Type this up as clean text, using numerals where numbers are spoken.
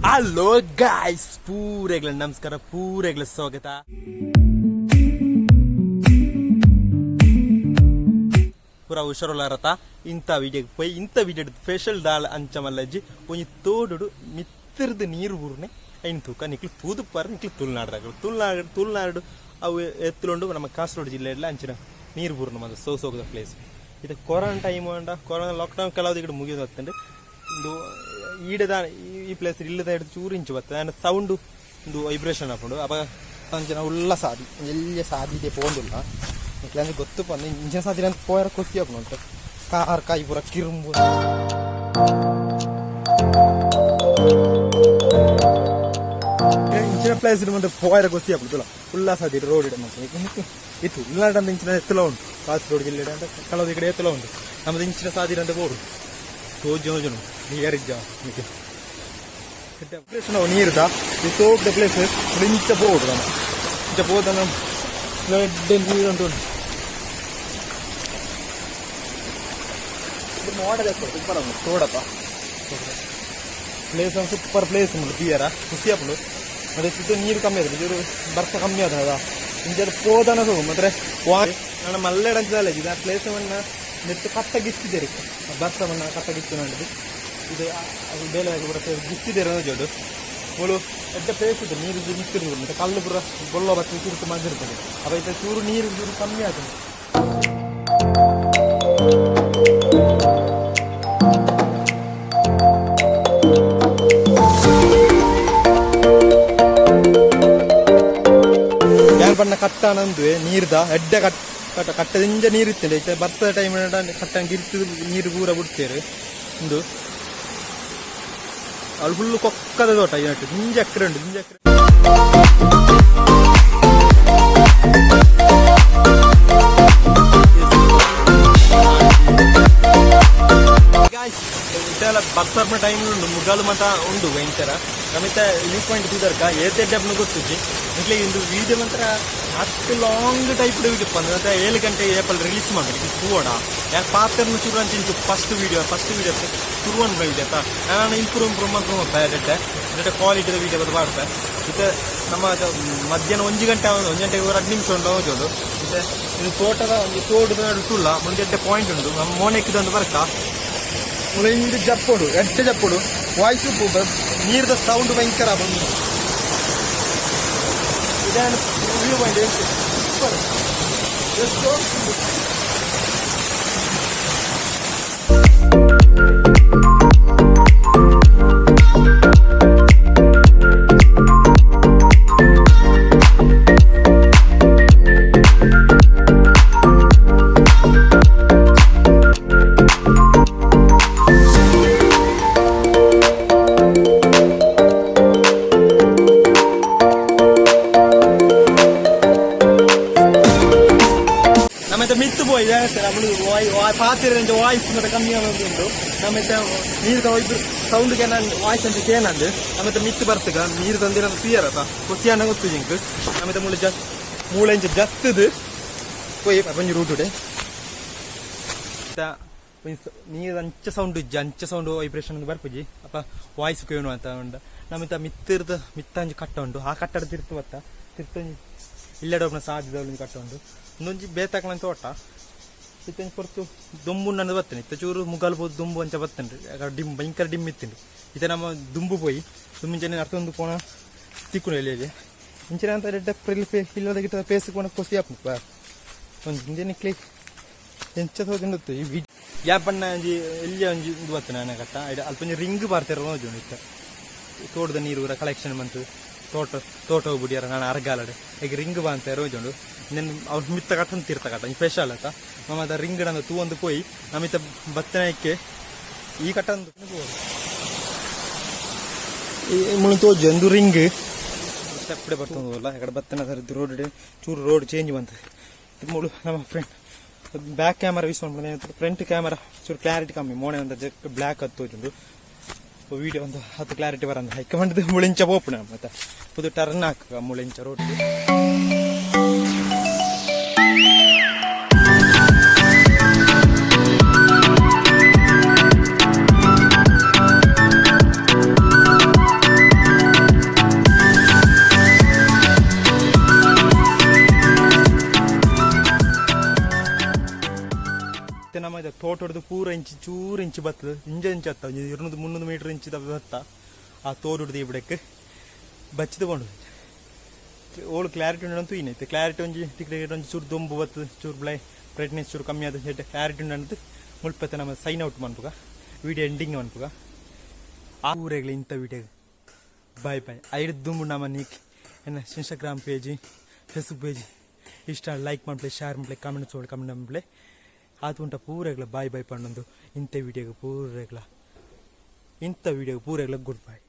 Hello guys, ಪೂರೆಗಳ ನಮಸ್ಕಾರ, ಪೂರೆಗಳ ಸ್ವಾಗತ. ಪೂರ ಹುಷಾರುಲಾರತ ಇಂಥ ವಿಡಿಯೋ ಪೋಯಿ. ಇಂಥ ವಿಡಿಯೋ ಸ್ಪೆಷಲ್ ದಾಲ್ ಅಂಚ ಮಲ್ಲಜ್ಜಿ, ಒಂಜಿ ತೋಡುಡು ಮಿತ್ತಿರ್ದು ನೀರು ಊರ್ನೆ ಐನ್ ತೂಕ ನಿಕ್ಲು ತೂದುಪ್ಪಾರ. ನಿಕ್ಲು ತುಳುನಾಡ್ದಾಗಲು ತುಳುನಾಡು ತುಳುನಾಡು ಅವು ಎತ್ತುಲುಂಡು. ನಮ್ಮ ಕಾಸರಗೋಡು ಜಿಲ್ಲೆ ಅಂಚಿನ ನೀರು ಬೂರ್ನ ಮಂದ ಸೋ ಸೋಕದ ಪ್ಲೇಸ್ ಇದು. ಕೊರೋನಾ ಟೈಮ್ ಅಂಡ ಕೊರೋನಾ ಲಾಕ್ಡೌನ್ ಕೆಲವು ఇక్కడ ಮುಗಿದು ಬತ್ತಂಡು. ಇಂದು ಈಡದ ಈ ಪ್ಲೇಸ್ ಇಲ್ಲದ ಹಿಡ್ದು ಚೂರು ಇಂಚು ಬರ್ತದೆ. ಆ್ಯಂಡ್ ಸೌಂಡು ಒಂದು ವೈಬ್ರೇಷನ್ ಆಪುಂಡು. ಅಪಗ ಅಂಚಿನ ಉಲ್ಲ ಸಾದಿ, ಎಲ್ಯ ಸಾದಿ ಇದೆ ಪೋಂದುಲ್ಲ. ನಿಕ್ಲೆ ಗೊತ್ತು ಪಂದು ಇಂಚಿನ ಸಾದಿ ಅಂತ ಪೋಯರ ಖುಷಿ ಆಪುಂಡು ಉಂಟು. ಕಾರ್ ಕಾಯಿ ಪೂರ ಕಿರುಂಬು. ಇಂಚಿನ ಪ್ಲೇಸ್ ಮಂತೆ ಪೋಯರ ಖುಷಿ ಆಪುಂಡು. ಉಲ್ಲ ಸಾದಿ ರೋಡ್ ಇಡ ಮಂತೆ ಇತ್ತು. ಉಲ್ಲಾಡ ಅಂತ ಇಂಚಿನ ಎತ್ತಲ ಉಂಟು. ಕಾಸರಗೋಡು ಜಿಲ್ಲೆ ಅಂತ ಕಳದ ಈ ಕಡೆ ಎತ್ತಲ ಉಂಟು. ನಮ್ಮದು ಇಂಚಿನ ಸಾದಿ ಅಂತ ಬೋಡು ತೋಜು ನೀರಿಜ್ಜ ನಿಕ್ಕೆ ವೈಬ್ರೇಷನ್ ನೀರುದ. ಈ ಸೋಕ್ದ ಪ್ಲೇಸ್ ಇಂಚ ಬೋಡು. ನಮ್ಮ ಇಂಚ ಪೋದ ನಮ್ಮ ನೀರು ಉಂಟು. ಮೋಡದ ಸೂಪರ್ ಉಂಟು ತೋಡಪ್ಪ. ಪ್ಲೇಸ್ ಒಂದು ಸೂಪರ್ ಪ್ಲೇಸ್ ಉಂಟು. ತೀಯರ ಖುಷಿ ಆಪುಂಡು. ಮತ್ತೆ ಸುತ್ತ ನೀರು ಕಮ್ಮಿ ಆದ್ರೆ, ಚೂರು ಬರ್ಸ ಕಮ್ಮಿ ಆದ ಇಂಚ ಪೋದನ ಸು ಮತ್ತೆ ನನ್ನ ಮಲ್ಲೆಡ್ ಅಂತ ಇದು ಆ ಪ್ಲೇಸ್ ಮನ್ನ ನೆಟ್ಟು ಕಟ್ಟ ಗಿತ್ತಿದ್ದೇರೆ. ಬರ್ಸ ಮನ್ನ ಕಟ್ಟ ಗಿತ್ತು ನಂದು ಇದು. ಅದು ಬೇಲೆ ಪೂರ ಗಿತ್ತಿದ್ದೇರೆ ಜೋಡು ಮುಳು ಎಡ್ಡ ಪ್ಲೇಸ್ ಇದೆ. ನೀರು ಮಿತ್ತಿರ್ತದೆ ಮತ್ತೆ ಕಲ್ಲು ಪೂರ ಬೊಳ್ಳೋ ಬತ್ತಿ ಚುರುಕು ಮಂದಿರ್ತದೆ. ಅವ ಇತ್ತ ಚೂರು ನೀರು ಚೂರು ಕಮ್ಮಿ ಆಗ್ತದೆ. ಯಾನ್ ಪಣ್ಣ ಕಟ್ಟ ನಂದುವೆ ನೀರ್ದ ಎಡ್ಡೆ ಕಟ್ ಕಟ್ಟ ಕಟ್ಟದಿಂಜ ನೀರು ಇತ್ತಿಲ್ಲ. ಇತ್ತೆ ಬರ್ಸದ ಟೈಮ್ ಕಟ್ಟ ಗಿರ್ತು ನೀರು ಪೂರ ಬಿಡ್ತೇರು. ಉಂದು ಅಲ್ಲಿ ಫುಲ್ಲು ಕೊಕ್ಕದ ತೋಟ ಏಟು ದಿಂಜ ಎಕರೆ ಉಂಟು, ದಿಂಜ ಎಕರೆ. ಇತ್ತೆಲ್ಲ ಬರ್ಸರ್ನ ಟೈಮ್ ಉಂಟು, ಮುಗಾಲು ಮತ ಉಂಡು ಭಯಂಕರ. Namita view point ತೂದರ್ಕ ಏತೆ ಡಬ್ನು ಗೊತ್ತುಜಿ ಇಟ್ಲೆ. ಇಂದು ವೀಡಿಯೋ ಮಾತ್ರ ಅಷ್ಟು ಲಾಂಗ್ ಟೈಪ್ ವೀಡಿಯೋ ಪಂದ್ 7 ಗಂಟೆ ಏಪಲ್ ರಿಲೀಸ್ ಮಾಡಿ ತೂವಡ. ಯಾಕೆ ಪಾತ್ರನ ಶುರು ಅಂತ ಇಂಚು ಫಸ್ಟ್ ವೀಡಿಯೋ ಶುರು ಅನ್ಪ ವೀಡಿಯೋ ಆತ. ನಾನು ಇಂಪ್ರೂವ್ ಇಂಪ್ರೂವ್ ಮಾಡ್ಕೊಂಡು ಹೋಗ್ತಾ ಎಡ್ಡೆ ಎಡ್ಡೆ ಕ್ವಾಲಿಟಿದ ವೀಡಿಯೋ ಬದು ಪಾಡ್ತೆ. ಇತ್ತೆ ನಮ್ಮ ಅದು ಮಧ್ಯಾಹ್ನ 1 ಗಂಟೆ, 1 ಗಂಟೆಗೆ 2 ನಿಮಿಷ ಉಂಟು ಹೋಗೋದು. ಇತ್ತೆ ಇದು ತೋಟದ ಒಂದು ತೋಟದ ನಡುಟುಲ್ಲ ಮುಂದೆ ಎಡ್ಡೆ ಪಾಯಿಂಟ್ ಉಂಟು. ನಮ್ಮ ಮೋನೆಕ್ಕಿದ ಬರ್ಕ ಮುಳಿಂದು ಜಪ್ಪೊಡು, ಎಡ್ಡೆ ಜಪ್ಪೊಡು. ವಾಯ್ಸ್ ನೀರ್ದ ಸೌಂಡ್ ಭಯಂಕರ ಬಂದು. ಇದಾನ ವ್ಯೂ ಪಾಯಿಂಟ್ ಸೂಪರ್. ಎಷ್ಟು ನಮ್ಮತ್ತೆ ಮಿತ್ತು ಪೋಯಿ ನಮ್ಮದು ಪಾತಿರ ವಾಯ್ಸ್ ಮತ್ತೆ ಕಮ್ಮಿ ಉಂಟು. ನಮ್ಮತ್ತೆ ನೀರು ಇದ್ದು ಸೌಂಡ್ ಕೇನ ವಾಯ್ಸ್ ಅಂತ ಕೇನಂದು. ನಮ್ಮತ್ತೆ ಮಿತ್ತು ಬರ್ತಗ ನೀರು ತಂದಿರ ತೀಯರತ ಖುಷಿಯಾನ ಗೊತ್ತು ಜಿಂಕ್. ನಮ್ಮತ್ತೆ ಮುಳ್ಳು ಜತ್ ಮೂಳೆ ಇಂಚ ಜತ್ತದು ಪೋಯಿ ಪಂಜಿ ರೂಟ್ ನೀರು ಅಂಚ ಸೌಂಡ್ ಇಜ್ಜಿ, ಅಂಚ ಸೌಂಡ್ ವೈಬ್ರೇಷನ್ ಬರ್ಪುಜಿ. ಅಪ್ಪ ವಾಯ್ಸ್ ಕೇನು ಅಂತ ಉಂಡು. ನಮ್ಮಿತ ಮಿತ್ತಿರ್ದ ಮಿತ್ತಂಜಿ ಕಟ್ಟ ಉಂಟು. ಆ ಕಟ್ಟಡ ತಿರ್ತು ಬತ್ತ ತಿರ್ತಂಜಿ ಇಲ್ಲೆಡ ಒಬ್ಬನ ಸಾಧ್ಯದ ಒಂಜಿ ಕಟ್ಟ ಉಂಟು. ಒಂದೊಂಜಿ ಬೇತಾಕ್ಲಂತ ತೋಟ. ಇತ್ತಂಜಿ ಪೊರ್ತು ದೊಂಬು ನನ್ನ ಬತ್ತನೆ. ಇತ್ತ ಚೂರು ಮುಗಾಲ್ ಪೋದು ದುಂಬು ಅಂಚ ಬತ್ತನ್ರಿ. ಡಿಮ್ ಭಯಂಕರ ಡಿಮ್ ಇತ್ತಿಂಡು. ಇತ್ತ ನಮ್ಮ ದುಂಬು ಪೋಯಿ ದುಂಬಿಂಚನೆ ಅರ್ಥೊಂದು ಪೋಣ ತಿಕ್ಕುನು ಎಲ್ಲಿ ಇಂಚಿನ ಅಂತ ಎಡ್ಡೆ ಇಲ್ಲದ ಗಿಟ್ಟ ಪೇಸ್ ಪೋಣ ಖುಷಿ ಆಪುಂಡು. ಒಂಜಿ ಇಂಜನೆ ಕ್ಲಿ ಎಂಚ ತೋಜೊಂದಿತ್ತು ಈ ವಿ ಯಾ ಪಣ್ಣ ಒಂಜಿ ಎಲ್ಲಿಯ ಒಂಜಿ ಉಂದು ಬತ್ತನೆ ಆನ ಕಟ್ಟ ಐಡ ಅಲ್ಪ ಒಂಜಿ ರಿಂಗ್ ಪಾಡ್ತೆರ್ ತೋಜುಂಡು. ಇತ್ತ ತೋಟದ ನೀರು ಪೂರ ಕಲೆಕ್ಷನ್ ಮಂತು ತೋಟ ತೋಟ ಹೋಗ್ಬಿಡಿಯಾರ. ನಾನು ಅರ್ಗಾಲಡ್ ಈಗ ರಿಂಗ್ ಬಾಂತ ರೋಜುಂಡು. ನೆನ್ ಅವ್ರು ಮಿತ್ತ ಕಟ್ಟಂತ ತೀರ್ಥ ಕಟ್ಟ ಸ್ಪೆಷಲ್ ಆತ. ಮಮ್ಮ ರಿಂಗ್ ಡಂದ ತೂವೊಂದು ಪೋಯಿ. ನಮಿತ ಬತ್ತನಕ್ಕೆ ಈ ಕಟ್ಟಂದು ಮುಳು ತೋಜು ಒಂದು ರಿಂಗ್ ಸ್ಟೆಪ್ ಬರ್ತದಲ್ಲ. ಈ ಕಡೆ ಬತ್ತನ ರೋಡ್ ಚೂರು ರೋಡ್ ಚೇಂಜ್ ಬಂತು. ಇದು ಮುಳು ನಮ್ಮ ಫ್ರೆಂಡ್ ಬ್ಯಾಕ್ ಕ್ಯಾಮರಾ ಯೂಸ್ ಮಾಡ್ಕೊಂಡು ಫ್ರಂಟ್ ಕ್ಯಾಮರಾ ಚೂರು ಕ್ಲಾರಿಟಿ ಕಮ್ಮಿ. ಮೋನೆ ಒಂದು ಬ್ಲ್ಯಾಕ್ ಅದು ತೋಜುಂಡು. ವೀಡಿಯೋ ಒಂದು 10 ಕ್ಲಾರಿಟಿ ಬರಂದ ಹೈಕ ಮಂಡದ. ಮುಳಿಂಚ ಪೋಪುಣ ಮತ್ತೆ ಪುದು ಟರ್ನ್ ಹಾಕ ಮುಳಿಂಚ ರೋಡ್. ನಮ್ಮ ತೋಟೊಡ್ದು ಪೂರ ಇಂಚಿ ಚೂರು ಇಂಚಿ ಬತ್ತದು, ಇಂಚ ಇಂಚ ಅತ್ತ, ಒಂಜಿ 200 300 ಮೀಟರ್ ಇಂಚಿದ ಬತ್ತ. ಆ ತೋಡುಡ್ದು ಈ ಬುಡಕ್ಕೆ ಬಚ್ಚಿದ ಪೋಂಡು. ಓಳು ಕ್ಲಾರಿಟಿ ಉಂಡು ತೂಯಿನ. ಇತ್ತೆ ಕ್ಲಾರಿಟಿ ಒಂಜಿ ತಿಕ್ರೆ ಒಂಜಿ ಚೂರು ದೊಂಬು ಬತ್ತದು, ಚೂರು ಬ್ರೈಟ್ನೆಸ್ ಚೂರು ಕಮ್ಮಿ ಆದ, ಕ್ಲಾರಿಟಿ ಉಂಡು. ಮುಲ್ಪತ್ತೆ ನಮ್ಮ ಸೈನ್ ಔಟ್ ಮನ್ಪುಗ, ವಿಡಿಯೋ ಎಂಡಿಂಗ್ ಮನ್ಪುಗ. ಆ ಊರೆಗ್ಲ ಇಂಥ ವಿಡಿಯೋ ಬಾಯ್ ಬಾಯ್. ಐಡ್ ದುಂಬು ನಮ್ಮ ನಿಕ್ ಎನ್ನ ಇನ್ಸ್ಟಾಗ್ರಾಮ್ ಪೇಜ್, ಫೇಸ್ಬುಕ್ ಪೇಜ್ ಇಷ್ಟ ಲೈಕ್ ಮನ್ಪಲೆ, ಶೇರ್ ಮನ್ಪಲೆ, ಕಾಮೆಂಟ್ ಸೋಳು ಕಮೆಂಟ್ ಮನ್ಪಲೆ. ಆತು ಉಂಟ ಪೂರೆಗ್ಲ ಬಾಯ್ ಬಾಯ್ ಪಣ್ಣೊಂದು ಇಂಥ ವಿಡಿಯೋಗೆ ಪೂರೆಗ್ಲ, ಇಂಥ ವಿಡಿಯೋಗೆ ಪೂರೆಗ್ಲ ಗುಡ್ ಬಾಯ್.